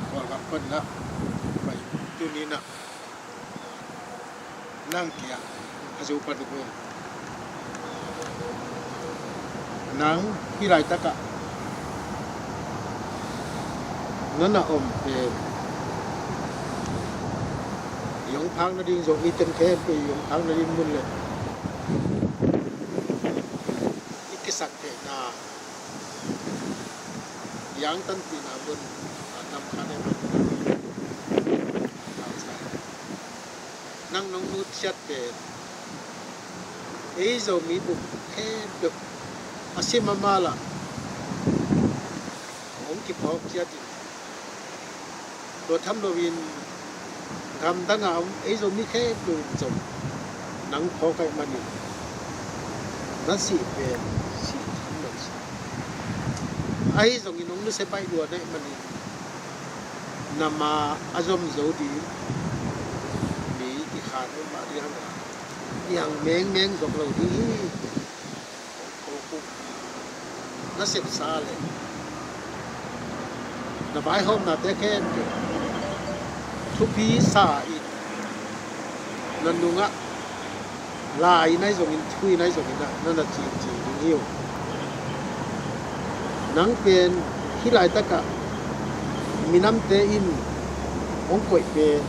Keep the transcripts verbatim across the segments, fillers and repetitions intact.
Kawlgam panin ah pai tuni-in ah nang kiang a zo pan uh. Nang hih laitakah na na om pen i hong phak nading zong, i teng khempeuh i hong phak nading mun le i kisaktheihna, i angtanpihna mun a nam khat e. Nang nong nusiat pen ei Zomi bup khempeuh a sim a mal ah hong kiphawk ciat in, tua tham loin gamdang a om ei Zomi khempeuh in zong nang phawk ahih manin na sih pen sih tham lo si. Ahi zongin hong nusia baih lua na hih manin na ma a zom zo ding mi i khan om mah ding hang a, i hang mengmeng zok lo ding hi. Hong phawk uh, na sepsa le na vaihawmnate khempeuh thupi sa in, na nungah lai in ahi zongin, thu in ahi zongin ah na na cingcing ding hi uh. Nang pen hih laitakah minamte in hong koih pen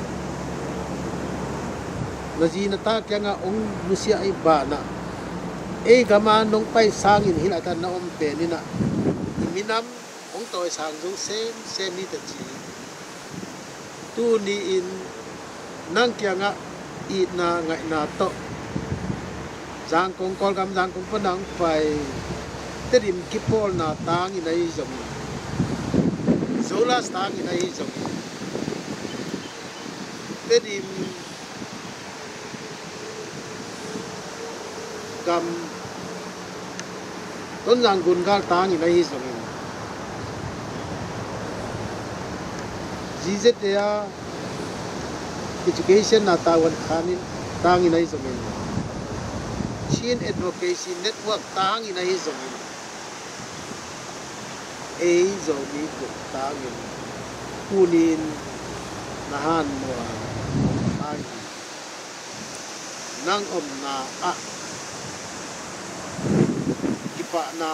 na zi na ta kiangah hong nusia ahih banah, ei gam a nong pai sangin hih laitak na om pen in ah i minam hong tawisang zo semsem hi teh ci. Tuni-in nang kiangah itna ngaihna tawh Zangkong, Kawlgam Zangkong pan a hong pai Tedim kipawlna tangin ahi zongin, Zolas tangin ahi zongin, Tedim gam Tonzang Gungal tangin ahi zongin, Z Z A Education na Taiwan khanin tangin ahi zongin, Chin Advocacy Network tangin ahi zongin, ei Zomi bup tangin tuni-in na han mua ahi. Nang omna ah kipahna,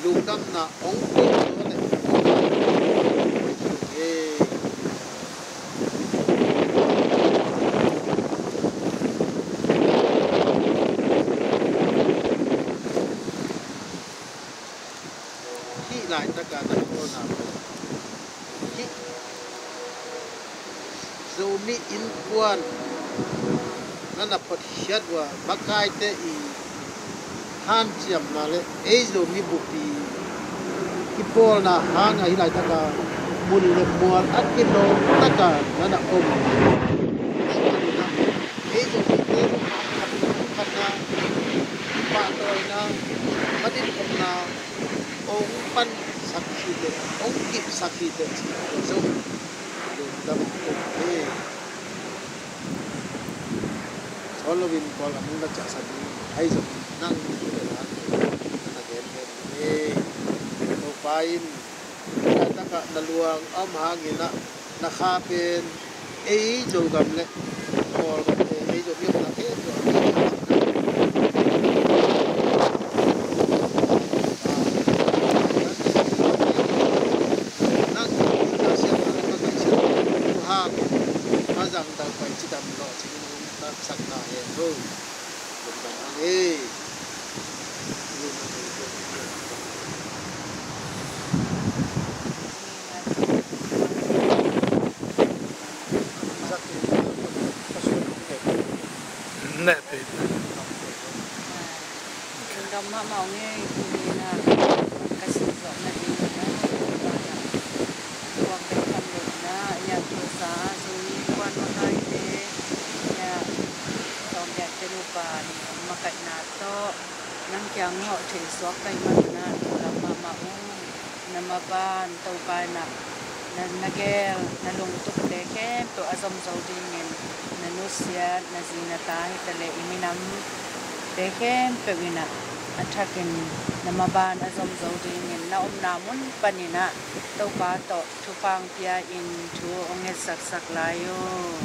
lungdamna hong pia zo le hong pia zo e. Hih laitak a na hawlna hih Zomi innkuan na na photkhiat uh a, makaite i hanciamna le ei Zomi bupi i pawlna hang a hih laitak a mun le mual a kilawm tak a na na om. Ei Zomite khat le khat na pahtawina, madin khopna hong pansak hi teh, hong kipsak hi teh, ci-in tua zong lungdam kong hi. Sawl loin Kawlgam hong na ciahsak ding ahi zongin nang thu le la na na gen gen hi. Topa in laitakah na luang a om hangin ah na kha pen ei Zogam le Kawlgam te, ei Zomi omna khempeuh a nang na siatna le ka ngaihsiatna hang a zang dal pai cidam lawh cingin hong tatsakna hen lo. Lungdam hang ei. Neh pei. Lungdam mahmah ung ei, tuni-in ah ka sim zawh nading in ah, Topa in ah, thuak bek tham lo in ah, i a thusa Zomi innkuan makaite, i a sawm lian te nupa in makaihna tawh nang kiang hawh thei suak ka hih manin ah lungdam mahmah ung. Na maban Topa in ah na, na gel, na lungtukte khempeuh a zom zo dingin na nusiat, na zi na ta hi ta leh i minamte khempeuh in ah a thakin na maban a zom zo dingin na omna mun panin ah Topa tawh thupha hong pia-in thu hong ngetsak sak lai uh.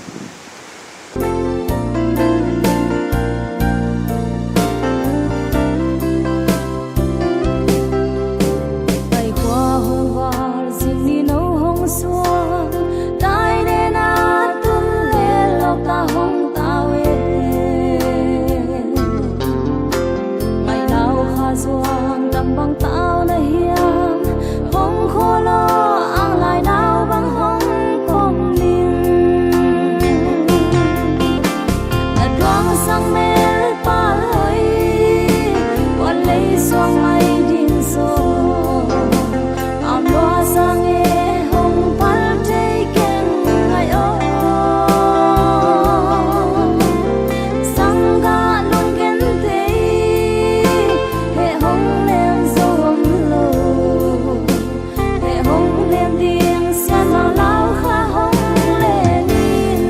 Ai khua hong val, zing ni no hong suang, tai ne na tun le lok ta hong tau e. Ngai nau kha zuang dam bang tau na hiam, hong kho lo ang lai nau bang hong kong ning. Na tuang sang mel pal hoi, wan lei suang mai ding so. Am lua sang e hong pal thei keng ngai o. Sang ga lung gen tei, he hong lem zo om lo. He hong lem ding sian mau lau kha hong lem in.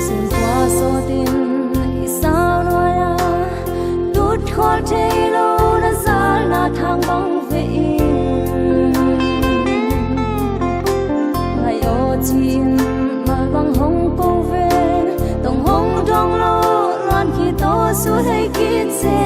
Singkua sawtin i sau nuai-a, tut khawl thei lo na zalna thang bang ve in. Ngai aw ci-in mal bang hong ko ve, tong hong dong lo luan khit aw, su hei khit se